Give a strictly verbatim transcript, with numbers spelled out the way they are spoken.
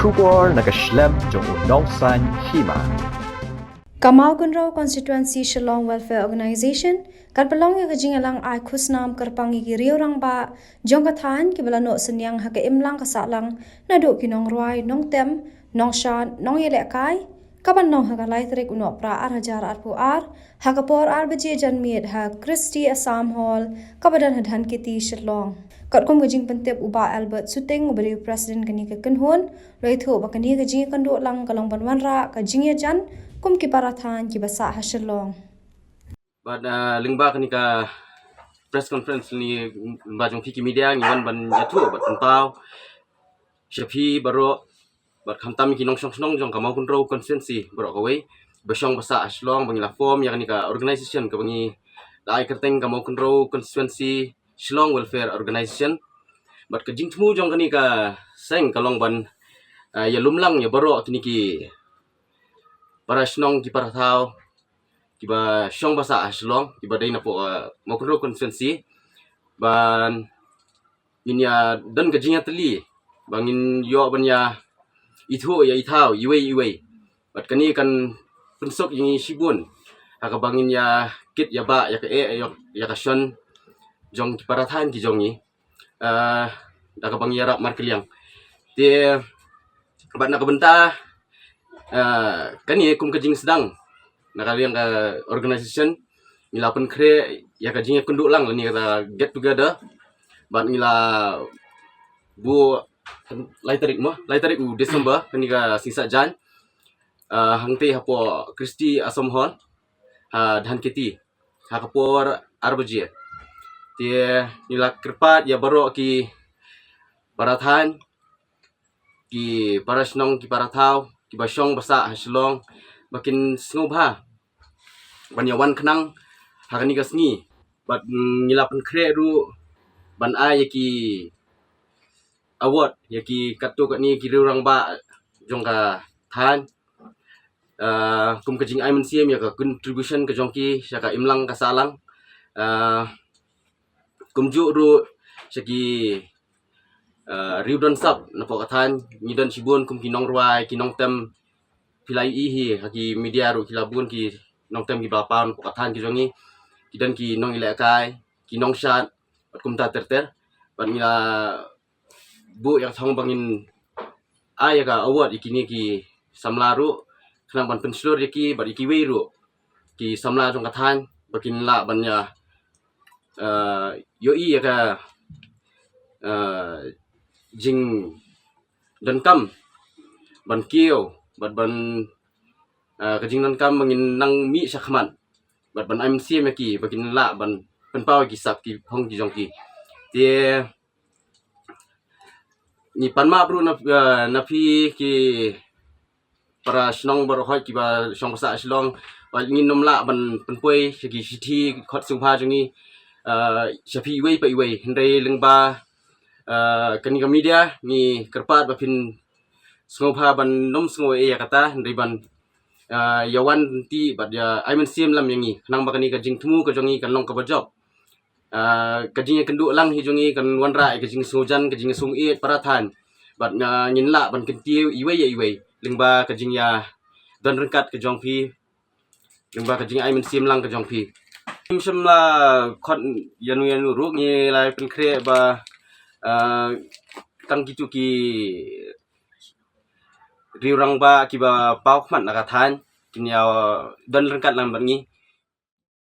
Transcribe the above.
Khubor na ka shlem jong u nongsan hima. Ka Mawkynrew Constituency Shillong Welfare Organisation kan pynlong ïa ka jingïalang ai khusnam kyrpang ïa ki riew rangbah jong ka thaiñ kiba la noh synñiang ha ka imlang ka sahlang naduh ki nongrwai, nongtem, nongshad, nongïalehkai, kaban long ha ka lai tarik u Nohprah ar hajar arphew ar, ha ka por ar baje janmiet ha Christie Assam Hall, kaba don ha Dhankheti, Shillong. Katkum ka jingpyntip u Bah Albert Suting, uba dei u President kane ka kynhun, u la ïathuh ba kane ka jingïakynduh lang ka long ban wanrah ka jingïajan kum ki para thaiñ kiba sah ha Shillong. Bad, ah, lyngba kane ka press conference lyngba jong phi ki media ngi wan ban ïathuh bad pynpaw sha phi baroh, bad khamtam ki nongshong shnong jong ka Mawkynrew constituency baroh kawei, ba shong ba sah ha Shillong, ba ngi la form ïa kane ka organisation kaba ngi la ai kyrteng ka Mawkynrew Constituency Shillong Welfare Organisation. Bad ka jingthmu jong kane ka seng ka long ban, ah, ïalumlang ïa baroh kine ki para shnong, ki para thaw kiba shong ba sah ha Shillong, kiba dei napoh, ah, Mawkynrew constituency, ban ngin ïa don ka jingïatylli, ba ngin ïoh ban ïa ithuh ïa i thaw iwei iwei. Bad kane kan pynsuk ïa ngi shibun ha kaba ngin ïa kit ïa bah ïa ka eh ïa, ïa ka shon jong ki para thaiñ ki jong ngi, ah, da kaba ngi ïarap markylliang. Te bad na ka bynta, ah, kane kum ka jingsdang na ka liang ka organisation, ngi la pynkhreh ïa ka jingïakynduh lang lane ka get together, bad ngi la buh lai tarik mo, lai tarik u December, kane ka sngi Saitjaiñ, ah, hangtei hapoh Christie Assam Hall, ha Dhankheti, ha ka por ar baje. Te ngi la kyrpad ïa baroh ki para thaiñ, ki para shnong, ki para thaw kiba shong ba sah ha Shillong, ba kin sngewbha ban ïa wan khnang ha kane ka sngi. Bad, mm, ngi la pynkhreh ruh ban ai ïa ki award ïa ki katto katne ki riew rangbah jong ka thaiñ, ah, kum ka jingai mynsiem ïa ka contribution ka jong ki sha ka imlang ka sahlang. Ah, kumjuh ruh sha ki, ah, riew don sap napoh ka thaiñ, ngi don shibun kum ki nongrwai, ki nongtem, phi la ïohi hi ha ki media ruh, ki la bun ki nongtem kiba paw napoh ka thaiñ ki jong ngi, ki don ki nongïalehkai, ki nongshad, bad kumta ter ter. Bad ngi la buh ïa ka thong ba ngin ai ïa ka award ïa kine ki samla ruh, khnang ban pynshlur ïa ki bad ïa kiwei ruh ki samla jong ka thaiñ, ba kin lah ban ïa, eh, ïohi ïa ka, eh, jingdonkam ban kiew bad ban, eh, ka jingdonkam ba ngin nang mih shakhmat, bad ban ai mynsiem ïa ki ba kin lah ban pynpaw ïa ki sap ki phong ki jong ki. Te ngi pan map ruh na, eh, na phi ki para shnong baroh kiba shong ba sah ha Shillong, ba ngin nym lah ban pynpoi sha ki shithi khot sngewbha jong ngi, eh, sha phi iwei pa iwei, hynrei lyngba, eh, kane ka media ngi kyrpad ba phin sngewbha ban nym sngew ei ïa kata, hynrei ban, eh, ïa wan ti bad ïa ai mynsiem lam ïa ngi, khnang ba kane ka jingthmu ka jong ngi kan long kaba jop. Ah, ka jingïakynduh lang hi jong ngi kan wanrah ïa ka jingsngewjan, ka jingsngewsih para thaiñ. Bad, ah, ngin lah ban kyntiew iwei ïa iwei lyngba ka jingïadon ryngkat ka jong phi, lyngba ka jingai mynsiem lang ka jong phi. Ngim shym la khot ïano ïano ruh, ngi la pynkhreh ba, ah, tang kito ki riew rangbah kiba paw khmat na ka thaiñ kin ïadon ryngkat lang bad ngi.